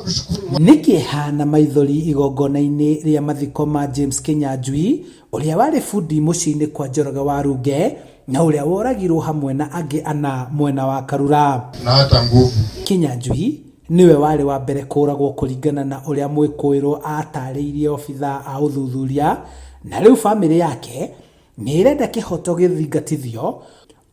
Nĩ kĩeha na maithori igongona-inĩ rĩa mathiko ma James Kinyanjui, ũrĩa warĩ bundi mũciĩ-inĩ kwa Njoroge wa Runge na ũrĩa woragirwo hamwe na angĩ ana mwena wa Karura. Na hata nguvu. Kinyanjui nĩwe warĩ wa mbere kũragwo kũringana na ũrĩa mwĩkũĩrwo atarĩirie obithaa a ũthuthuria, na rĩu bamĩrĩ yake nĩ ĩrenda kĩhoto gĩthingatithio,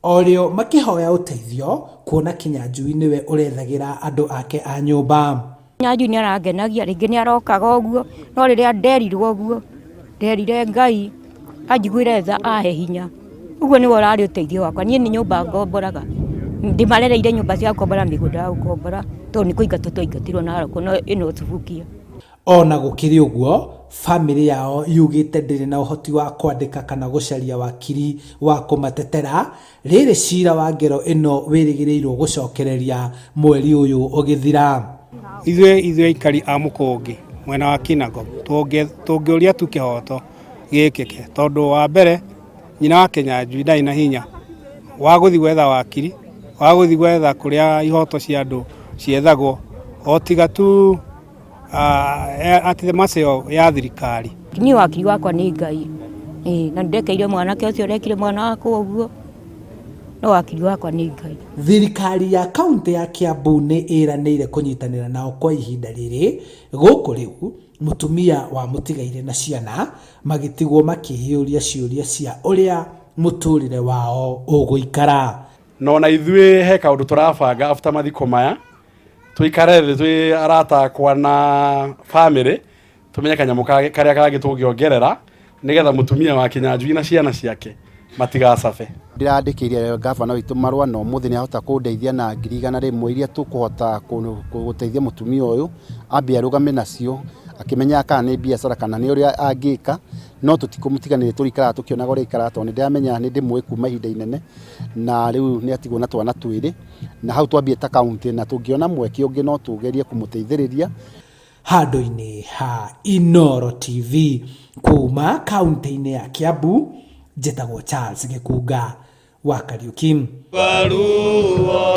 o rĩo makĩhoya ũteithio kuona Kinyanjui nĩwe ũrethagĩra andũ ake a nyũmba. Kinyanjui nĩ arangenagia, rĩngĩ nĩ arokaga ũguo, no rĩrĩa nderirwo ũguo, nderire Ngai anjiguĩre tha ahe hinya. Ũguo nĩguo ũrarĩ ũteithio wakwa. Niĩ nĩ nyũmba ngomboraga, ndĩmarereire nyũmba cia gũkombora, mĩgũnda ya gũkombora, tondũ nĩ kũingatwo twaingatirwo Narok, no ĩno Subukia. Ona gũkĩrĩ ũguo, bamĩrĩ yao yugĩte ndĩrĩ na ũhoti wa kwandĩka kana gũcaria wakiri wa kũmatetera, rĩrĩ cira wa ngero ĩno wĩrĩgĩrĩirwo gũcokereria mweri ũyũ ũgĩthira. Ithuĩ ithuĩ aikari a Mũkũngi mwena wa Kinangop tũngĩũria tu kĩhoto gĩkĩke, tondũ wa mbere nyina wa Kinyanjui ndarĩ na hinya wa gũthiĩ gwetha wakiri, wa gũthiĩ gwetha kũrĩa ihoto cia andũ ciethagwo, o tiga tu at the mercy ya thirikari. Niĩ wakiri wakwa nĩ Ngai, ĩĩ na nĩndekeire mwanake ũcio ũrekire mwana wakwa ũguo, no wakiri wakwa nĩ Ngai. Thirikari ya kaunti ya Kiambu nĩ ĩranĩire kũnyitanĩra nao kwa ihinda rĩrĩ, gũkũ rĩu mũtumia wa mũtigairĩ na ciana magĩtigwo makĩyũria ciũria cia ũrĩa mũtũrĩre wao ũgũikara. Na ona ithuĩ he kaũndũ tũrabanga after mathiko maya, tũikare thĩ twĩ arata akwa na family, tũmenye kanyamũ karĩa kangĩ tũngĩongerera nĩgetha mũtumia wa Kinyanjui na ciana ciake matigacabe. Ndĩrandĩkĩire gavana witũ marũa na ũmũthĩ nĩ ahota kũndeithia na 100,000 iria tũkũhota gũteithia mũtumia ũyũ ambe arũgame nacio akĩmenyaga kana nĩ biacara kana nĩ ũrĩa angĩka, no tũtikũmũtiganĩria, tũrĩikaraga tũkĩonaga ũrĩa aikaraga tondũ nĩ ndĩramenya nĩ ndĩmũĩ kuma ihinda inene na rĩu nĩ atigwo na twana twĩrĩ, na hau twambie ta kaũntĩ na tũngĩona mweke ũngĩ no tũgerie kũmũteithĩrĩria. Handũ-inĩ ha Inooro TV kuma kaunti-inĩ ya Kiambu, njĩtagwo Charles Gĩkunga wa Kariuki.